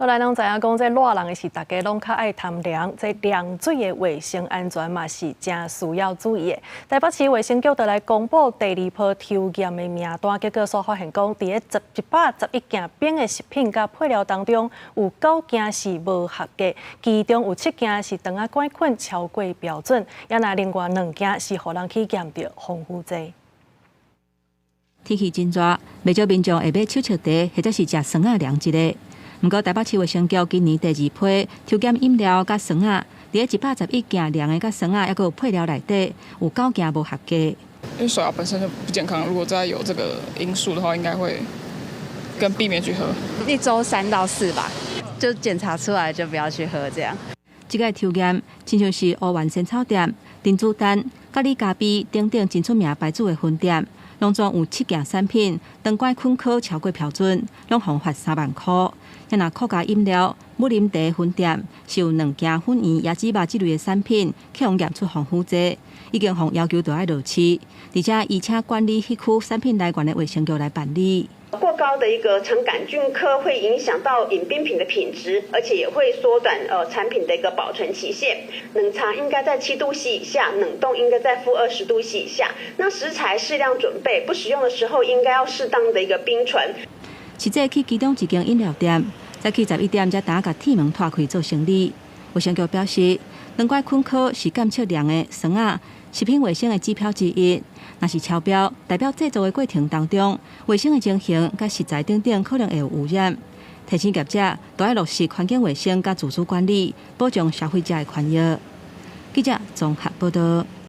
咱攏知影講，這熱人的時，大家攏較愛貪涼，這涼水的衛生安全嘛是誠需要注意的。台北市衛生局就來公布第二波抽驗的名單，結果所發現講，佇咧111件冰的食品佮配料當中，有九件是無合格，其中有七件是腸仔桿菌超過標準，也若另外兩件是予人去驗著防腐劑。天氣真熱，袂少民眾會買手笑茶或者是食酸仔涼一个。毋過台北市衛生局今年第二批抽檢飲料佮酸仔，佇咧111件涼的佮酸仔，抑閣有配料內底有九件無合格。因為手搖本身就不健康，如果再有這個因素的話，應該會更避免去喝。一週3到4吧，就檢查出來就不要去喝這樣。這個抽驗親像是烏丸仙草店、珍珠丹、佮李咖啡等等真出名牌子的分店，攏總有七件產品腸桿菌科超過標準，攏予罰3萬箍。像若酷咖飲料、武林茶分店是有兩件粉圓、椰子肉這類的產品，去予驗出防腐劑，已經予要求著愛落市，而且移請管理彼區產品來源的衛生局來辦理。過高的一個腸桿菌科會影響到飲冰品的品質，而且也會縮短產品的一個保存期限。冷藏應該在7度C 以下，冷凍應該在-20度C 以下。那食材適量準備，不使用的時候應該要適當的一個冰存。實際去其中一間飲料店，早起11點才當共鐵門拖開做生理。衛生局表示，腸桿菌科是檢測涼的酸仔食品衛生的指標之一。若是超標，代表製作的過程當中，衛生的情形佮食材等等可能會有污染。提醒業者都愛落實環境衛生佮自主管理，保障消費者的權益。記者綜合報道。